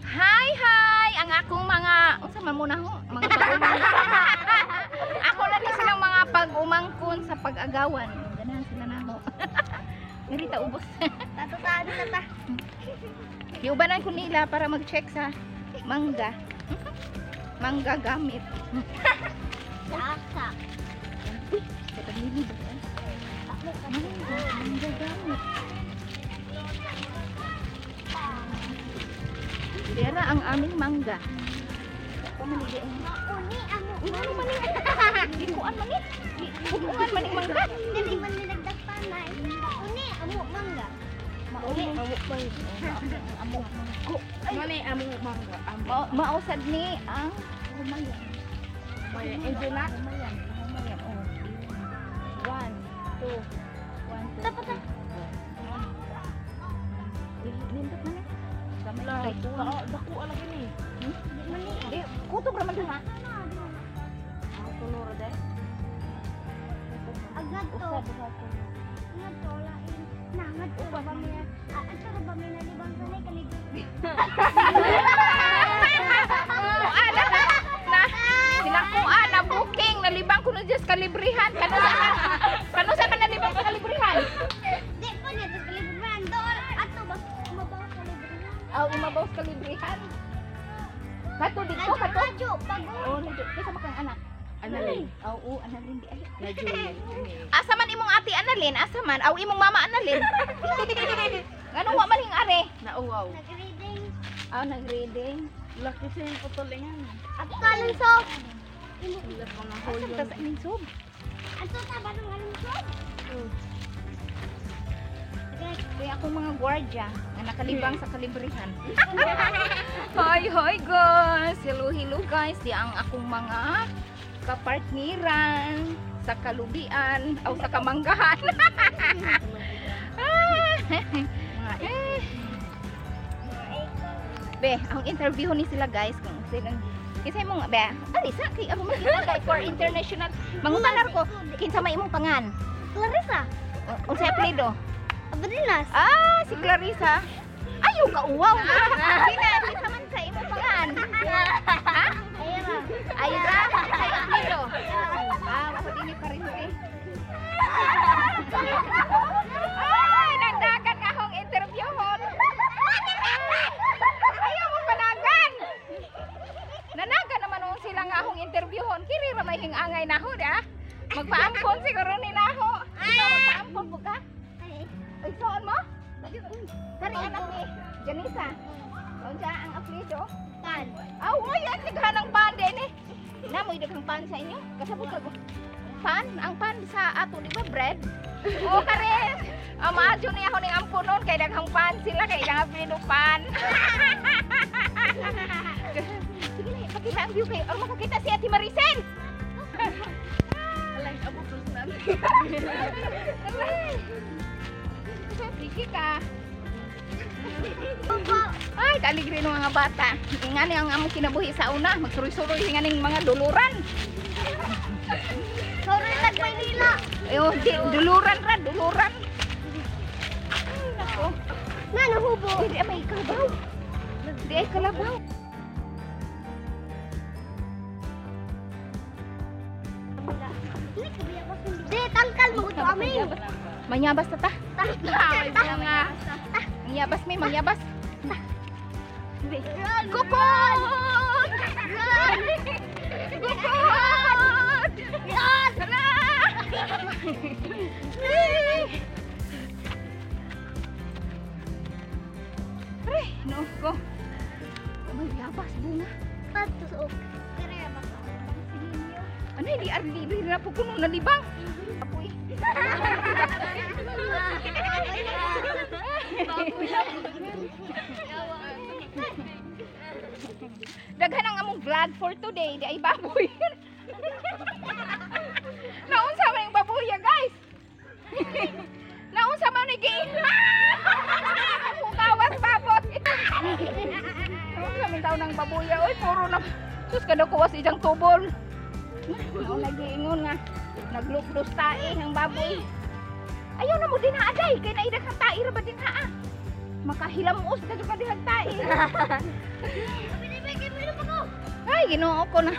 Hi, hi! Ang akong mga, unsa man muna ho? Mga pag-umangkon. Ako na ni silang mga pag-umangkon sa pag-agawan. Ganahan sila na ho. Narita ubos. Tatataan na ta. Giubanan ko nila para mag-check sa mangga. Mangga gamit. Sak. Uy, sa paglili ba yan? Mangga, mangga gamit. Dera ang aming mangga. Pamaligi ang Mauni amo. Uy, ano man ni? Gikuan man ni. Bukungan man ni mangga. Dili man nilagdag panay. Mauni amo mangga. Mauli. Amo mangga. Amo manggo. Mani amo mangga. Amo. Mausad ni ang humayan. Maya angel. Humayan. Humayan. Oh. One, two, one, two. Dapat ah. Uy, nindot man ni. Gamay La, kay kuwan. dako ala kini. Di man ni. Di, kutob ra man diha. Ang tunor de. Agad to. Usad ra ko. Agad to lain. Nangad to ba mi? Ato ra ba mi nalibang sanay kaligid. Kuan na na sila kuan na booking nalibang kuno diyos kalibrihan kano sa ka nalibang sa kalibrihan. Di pa niya to kalibrihan dool. Ato ba mabaw kalibrihan. Aw, imabaw sa kalibrihan kato dito kato. Radyo bago. Oh, medyo kaysa makang anak. Analin. Aw, oo, Analin di ay. Na Julie. Asa man imong ate Analin, asa man aw imong mama Analin? Nganong wa man hing are? Nauwaw. Nag-reading. Aw, nagreading. Laki sa yung putulingan. Ato kalinsob. Sila pa nga Asa hoyon. ta sa ining sub? Ato ta ba nang kalinsob? Kaya akong mga gwardiya nga nakalibang sa kalibrihan. Hi, hi guys! Hello, hello guys! Di ang akong mga kapartneran sa kalubian o sa kamanggahan. Eh. Be, ang interview ni sila guys kung silang kinsa imong be, alisa kay ako makita kay for international. Mangutanar ko kinsa may imong pangan. Clarissa. Unsay apelyido? Abadinas. Ah, si Clarissa. Ayaw ka uwaw. Sina, kinsa man sa imong pangan? Ha? Ayra. Ayra, sa apelyido. Ah, ako din pa rin eh. Ay, nagdagan nga akong interview hon. Ayaw mo panagan. Nanagan naman noon sila nga akong interview hon. Kiri ra may hingangay na ho, da. Magpaampon siguro ni naho. Ikaw magpaampon po ka? Ay, soon mo? Kari anak ni Janisa. Unsa ang apelyido? Pan. Aw, oy, ang daghan ng pan din eh. Namoy daghang pan sa inyo. Kasabot ka ko. Pan, ang pan sa ato, di ba, bread? O, kare. Ang maadyo niya ako ning ampon nun, kay daghang pan sila, kay ilang apelyido pan. Sige na, ipakita ang view kayo. Or makakita si Ate Maricel. Alay, abo ko na. Sige ka. Ay, kaligre ng mga bata. Ingani ang among kinabuhi sa una. Magsuroy-suroy nga ning mga duluran. Sorry, tag Maynila. Ayo, di, duluran ra, duluran. Ay, nako. Na nahubo. Di, di, may kalabaw. Di ay kalabaw. Di tangkal mo to amin. Manyabas ta ta. Tangkal. Mga mangyabas may mangyabas. Kukot! Run! Kukot! Run! Hala! Aray, no ko. May yabas bunga. Patusok. Kaya ba? Ano hindi arli na po kuno nalibang. Apoy. Daghan ang among vlog for today, di ay baboy. Naunsa man yung baboy ya, guys? Naunsa man ni giin. Mukawas baboy. Naunsa man taon ng baboy oy, puro na. Sus kada kuwas isang tubol. Naon nagiingon nga naglukdos tae ang baboy. Ayaw na mo din ha aday kay naida kang tae ra ba din ha? Ah. Makahilamos ka jud ka dihag tae. Ay, Ginoo ko na.